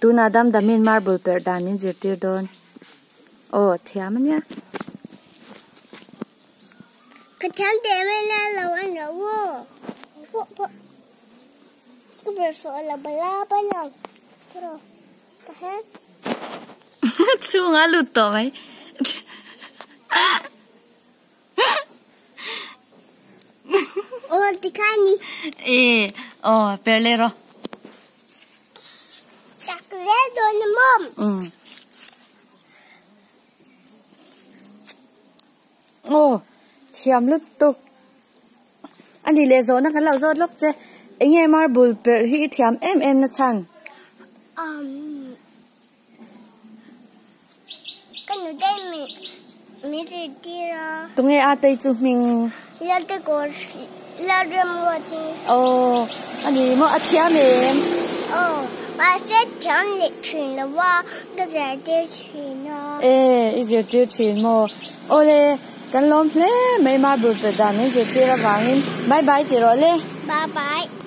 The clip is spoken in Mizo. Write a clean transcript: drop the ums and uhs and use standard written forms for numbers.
Tunah dam damin marble perh dan min zirtir dawn. Aw thiam ania. Ka thiam teh mai la lo an lo aw. Pawh pawh. Ka perh fawh lo bala bala. Ka hian. Chhunga lut tawh mai. Aw tikhan ni. E aw per le rawh. Tak zel dawn a mawm. Um. Aw thiam lutuk. Ani leh zawhna kan lo zawt lawk che. Enge marble perh hi i thiam em em na chhan? Um. Ka nu deuh min min zirtir a. Tunge a tei chu hming? Lalte kawr Lalremruati. Aw a ni maw a thiam em? Aw mahse thiam leh thin lo a ka zirtir thin a. E i zirtir thin maw? Awle kan lawm hle mai marble pe dan min zirtir avangin bye bye ti rawh le. Bye bye.